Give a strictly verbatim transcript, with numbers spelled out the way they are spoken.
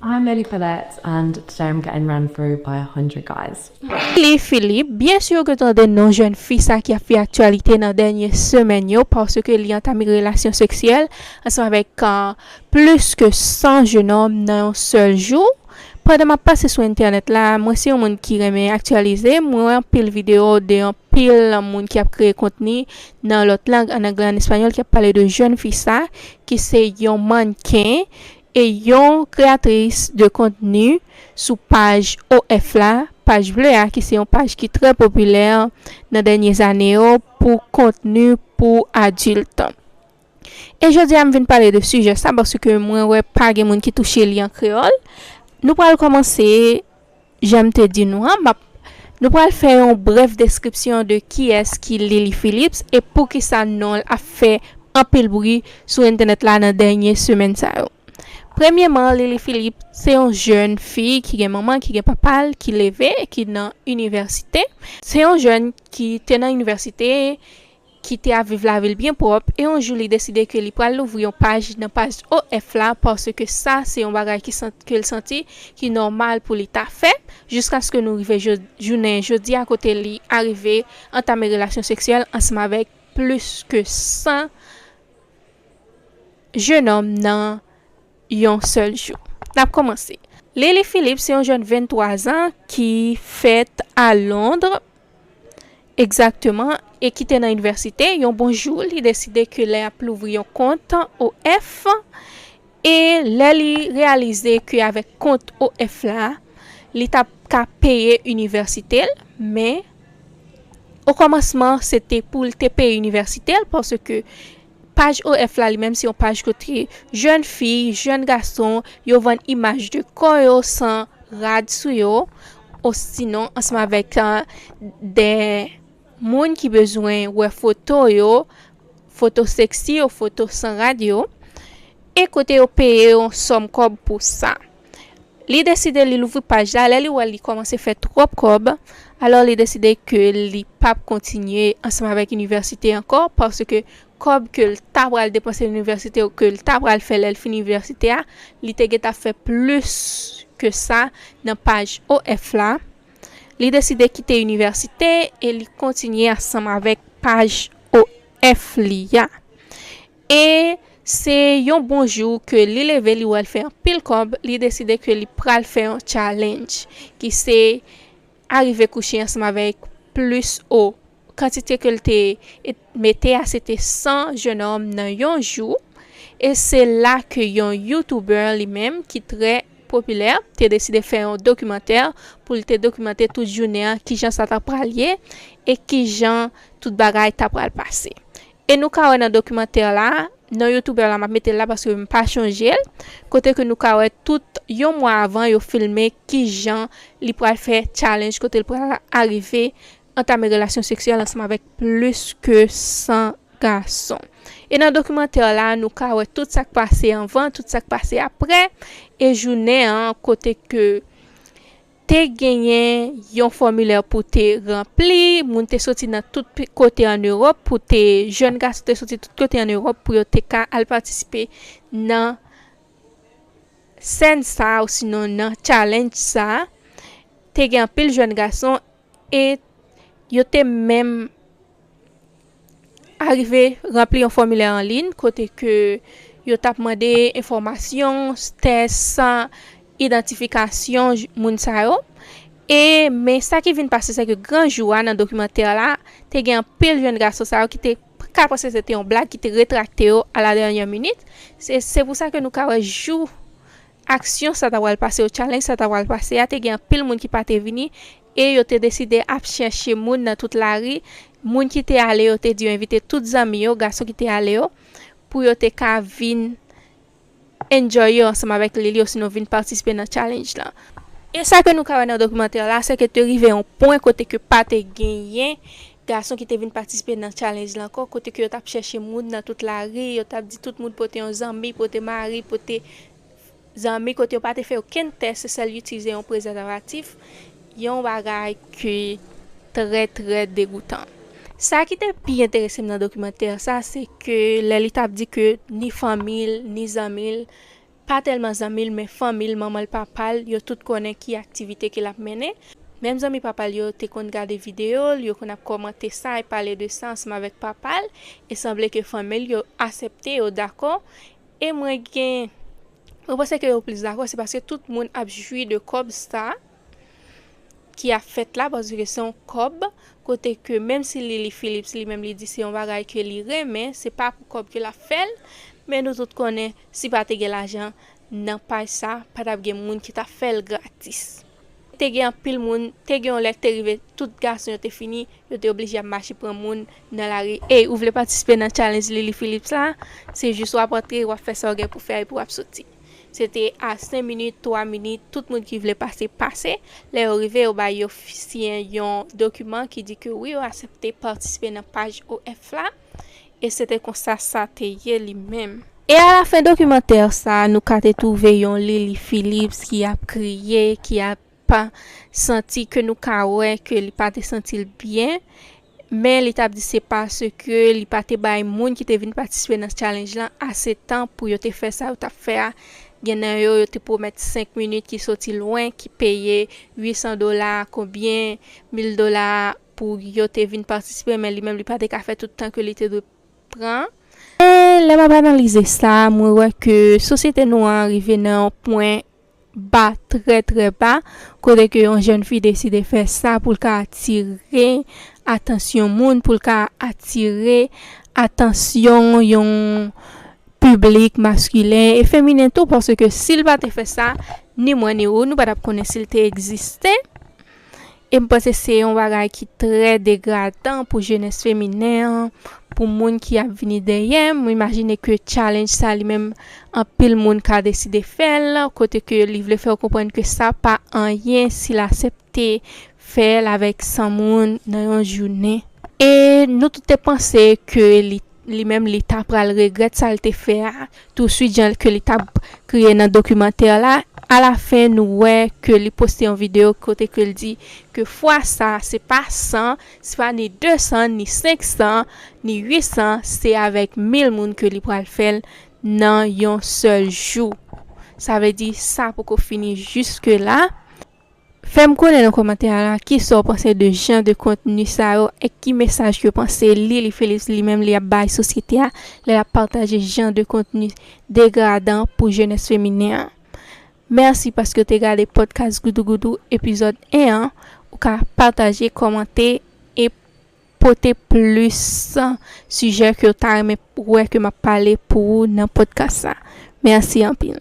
I'm Lily Phillips, and today I'm getting run through by a hundred guys. Lily Phillips, byen si w tande non jèn fi sa ki ap fè aktyalite nan dènye semèn yo, paske li antame relasyon seksyèl ansanm avèk uh, plis ke san jennonm nan yon sèl jou. Pandan m ap pase sou entènèt la, mwen se yon moun ki renmen aktyalize, mwen wè anpil videyo de anpil moun ki ap kreye kontni nan lòt lang, an anglè, an espanyòl, ki ap pale de jèn fi sa ki se yon mannken e yon kreyatris de kontni sou paj O F la, paj ble a, ki se yon paj ki trè popilè nan dènye zane yo pou kontni pou adilt. E jodi a m vin pale de sijè sa paske mwen wè pa gen moun ki touche li an kreyòl. Nou pral kòmanse, jan m te di nou an, m ap nou pral fè yon brèf deskripsyon de kiyès ki Lily Phillips e poukisa non l ap fè anpil bri sou entènèt la nan dènye semèn sa yo. Premyèman, Lily Phillips se yon jèn fi ki gen manman, ki gen papa l, ki leve, ki nan inivèsite. Se yon jèn ki te nan inivèsite, ki te ap viv lavi l byen pwòp, e yon jou li deside ke li pral louvri yon paj nan paj O F la, paske sa se yon bagay ki sant, ke l santi ki nòmal pou li ta fè, jiskaske nou rive jo, jounen jodi a kote li arive antame relasyon seksyèl ansanm avèk plis ke san jennonm nan yon sèl jou. N ap kòmanse. Lily Phillips se yon jèn venntwa zan ki fèt a Londres, egzakteman, e ki te nan inivèsite. Yon bon jou, li deside ke lè ap louvri yon kont O F, e lè li reyalize ke avèk kont O F la, li t ap ka peye inivèsite l, men o kòmansman, se te pou l te peye inivèsite l, paske paj O F la li menm se yon paj kote jèn fi, jèn gason, yo vann imaj de kò yo san rad sou yo, osinon ansanm avèk uh, de moun ki bezwen wè foto yo, foto seksi yo, foto san rad yo, e kote yo peye yon sòm kòb pou sa. Li deside li louvri paj la, lè li wè li kòmanse fè twòp kòb, alò li deside ke li p ap kontinye ansanm avèk inivèsite ankò, paske kòb ke l ta pral depanse nan inivèsite ou ke l ta pral fè lè l fin inivèsite a, li te gentan fè plis ke sa nan paj O F la. Li deside kite inivèsite e li kontinye ansanm avèk paj O F li a. E se yon bon jou ke li leve, li wè l fè anpil kòb, li deside ke li pral fè yon challenge, ki se arive kouche ansanm avèk plis o kantite ke l te mete a, se te san jennonm nan yon jou. E se la ke yon YouTuber li menm ki trè popilè te deside fè yon dokimantè pou l te dokimante tout jounen an, kijan sa ta pral ye e kijan tout bagay ta pral pase. E nou ka wè nan dokimantè la, non YouTuber la, m ap mete l la paske m pa chonje l, kote ke nou ka wè tout yon mwa avan yo filme kijan li pral fè challenge, kote l pral arive antame relasyon seksyèl ansanm avèk plis ke san gason. E nan dokimantè la, nou ka wè tout sa k pase anvan, tout sa k pase apre, e jounen an, kote ke te genyen yon fòmilè pou te ranpli, moun te soti nan tout pi, kote an Ewòp, pou te, jèn gason te soti tout kote an Ewòp pou yo te ka al patisipe nan sèn sa, osinon nan challenge sa. Te gen anpil jèn gason e yo te menm arive ranpli yon fòmilè an liy kote ke yo t ap mande enfòmasyon, tès, idantifikasyon moun sa yo. E men sa ki vin pase se ke gran jou a nan dokimantè la, te gen anpil jèn gason sa yo ki te ka panse se te yon blag, ki te retrakte yo a la dènyè minit. Se, se pou sa ke nou ka wè jou aksyon sa ta pral pase, yo challenge sa ta pral pase a, te gen anpil moun ki pa te vini e yo te deside ap chèche moun nan tout lari. Moun ki te ale yo te di yo envite tout zanmi yo, gason ki te ale yo, pou yo te ka vin enjoy yo ansanm avèk Lily, osinon vin patisipe nan challenge lan. E sa ke nou ka wè nan dokimantè la, se ke te rive yon pwen kote ke pa te genyen gason ki te vin patisipe nan challenge lan ankò, kote ke yo t ap chèche moun nan tout lari, yo t ap di tout moun pote yon zanmi, pote mari, pote zanmi, kote yo pa te fè okenn tès, se sèl yo itilize yon prezèvatif, yon bagay ki trè, trè degoutan. Sa ki te pi enterese m nan dokimantè sa, se ke lè li t ap di ke ni fanmi l, ni zanmi l, pa tèlman zanmi l, men fanmi l, manman l, papa l, yo tout konnen ki aktivite ke l ap mennen. Menm zanmi papa l yo te konn gade videyo l, yo konn ap kòmante sa e pale de sa ansanm avèk papa l, e sanble ke fanmi l yo asepte, yo dakò. E mwen gen, mwen panse ke yo plis dakò, se paske tout moun ap jwi de kòb sa ki ap fèt la, paske se yon kòb kote ke menm si Lily Phillips li menm li di se yon bagay ke li renmen, se pa pou kòb ke l ap fè l, men nou tout konnen si pa te gen lajan nan paj sa, pa t ap gen moun ki t ap fè l gratis. Te gen anpil moun, te gen yon lè te rive tout gason yo te fini, yo te oblije ap mache pran moun nan lari. Ey, ou vle patisipe nan challenge Lily Phillips la? Se jis w ap antre, w ap fè sa w gen pou fè epi w ap soti. Se te a senk minit, twa minit, tout moun ki vle pase, pase. Lè yo rive, yo bay yo fi- siyen yon dokiman ki di ke wi, yo aksepte patisipe nan paj O F la. E se te konsa sa te ye li menm. E alafen dokimantè sa, nou ka te twouve yon Lily Phillips ki ap kriye, ki ap santi ke nou ka wè ke li pa te santi l byen. Men li t ap di se paske li pa te bay moun ki te vin patisipe nan challenge lan ase tan pou yo te fè sa yo t ap fè a. Gen nan yo, yo te pwomèt senk minit ki soti lwen, ki peye uit san dola, konbyen mil dola pou yo te vin patisipe, men li menm li pa te ka fè tout tan ke li te dwe pran. E lè m ap analize sa, mwen wè ke sosyete nou an rive nan yon pwen ba, trè, trè ba, kote ke yon jèn fi deside fè sa pou l ka atire atansyon moun, pou l ka atire atansyon yon piblik maskilen e feminen tou, paske si l pa te fè sa, ni mwen ni ou, nou pa t ap konnen si l te egziste. E m panse se yon bagay ki trè degradan pou jenès feminen an, pou moun ki ap vini dèyè. M imajine ke challenge sa li menm, anpil moun ka deside fè l, kote ke li vle fè w konprann ke sa pa anyen si l aksepte fè l avèk san moun nan yon jounen. E nou tout te panse ke li, li menm li ta pral regrèt sa l te fè a, touswit jan ke li t ap kriye nan dokimantè la. Alafen, nou wè ke li poste yon videyo kote ke l di ke fwa sa, se pa san, se pa ni de san, ni senk san, ni uit san, se avèk mil moun ke li pral fè l nan yon sèl jou. Sa vle di, sa poko fini jiske la. Fè m konnen nan kòmantè a la, kisa w panse de jan de kontni sa yo, e ki mesaj ke w panse Lily Phillips li menm li ap bay sosyete a, lè l ap pataje jan de kontni degradan pou jenès feminen an. Mèsi paske w te gade podcast Goudougoudou epizòd en an. Ou ka pataje, kòmante e pote plis sijè ke w ta renmen wè ke m ap pale pou ou nan podcast sa. Mèsi anpil.